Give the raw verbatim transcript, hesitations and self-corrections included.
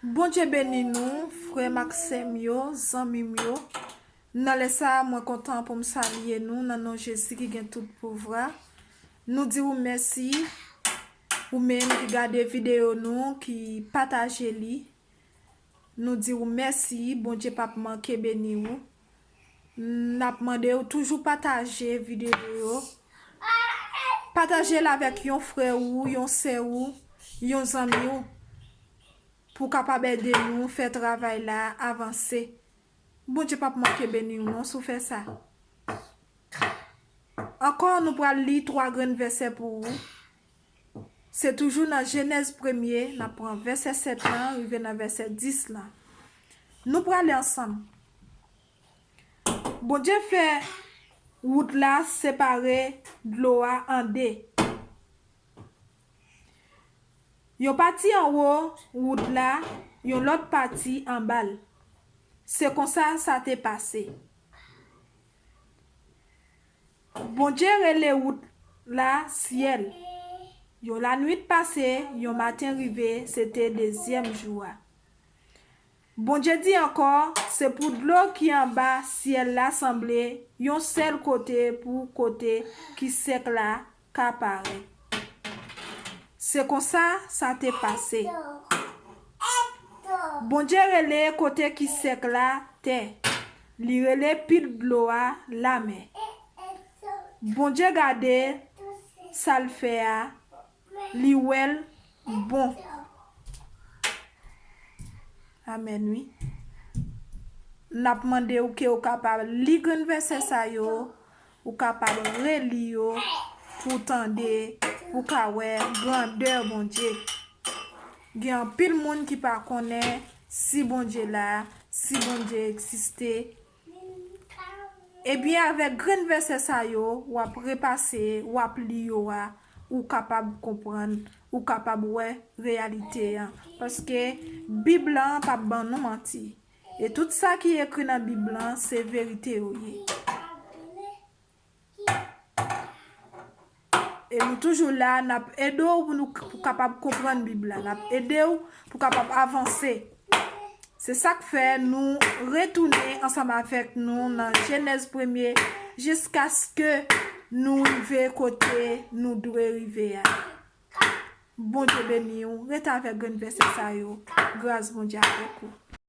Bondye beni nou, frè m ak sè m yo, zanmi m yo. Nan lè sa a, mwen kontan pou m salye nou nan non Jezi ki gen tout pouvwa. Nou di w mèsi, ou menm ki gade videyo nou, ki pataje li. Nou di w mèsi, Bondye p ap manke beni w. N ap mande w toujou pataje videyo yo. Pataje l avèk yon frè ou, yon sè ou, yon zanmi w, pou w kapab ede nou fè travay la avanse. Bondye p ap manke beni w non si w fè sa. Ankò, nou pral li twa grenn vèsè pou ou. Se toujou nan Jenèz premye, n ap pran vèsè sèt lan, rive nan vèsè dis lan. Nou prale ansanm. Bondye fè wout la separe dlo a an de. Yon pati anwo wout la, yon lòt pati anba l. Se konsa sa te pase. Bondye rele wout la syèl. Yon lannuit pase, yon maten rive, se te dezyèm jou a. Bondye di ankò, se pou dlo ki anba syèl la sanble yon sèl kote pou kote ki sèk la ka parèt. Se konsa sa te pase. Bondye rele kote ki sèk la tè. Li rele pil dlo a lamè. Bondye gade sa l fè a, li wè l bon. Amèn, wi. N ap mande w ke w kapab li grenn vèsè sa yo, ou kapab reli yo pou w tande, pou w ka wè grandè Bondye. Gen anpil moun ki pa konnen si Bondye la, si Bondye egziste. Ebyen, avèk grenn vèsè sa yo, w ap repase, w ap li yo a, ou kapab konprann, ou kapab wè reyalite an. Paske Bib lan p ap ban nou manti. E tout sa ki ekri nan Bib lan, se verite yo ye. E nou toujou la, n ap ede w pou nou k- pou kapab konprann Bib la. N ap ede w pou kapab avanse. Se sa k fè nou retounen ansanm avèk nou nan Jenèz premye jiskaske nou rive kote nou dwe rive a. Bondye beni w. Rete avèk grenn vèsè sa yo. Gras Bondye avèk ou.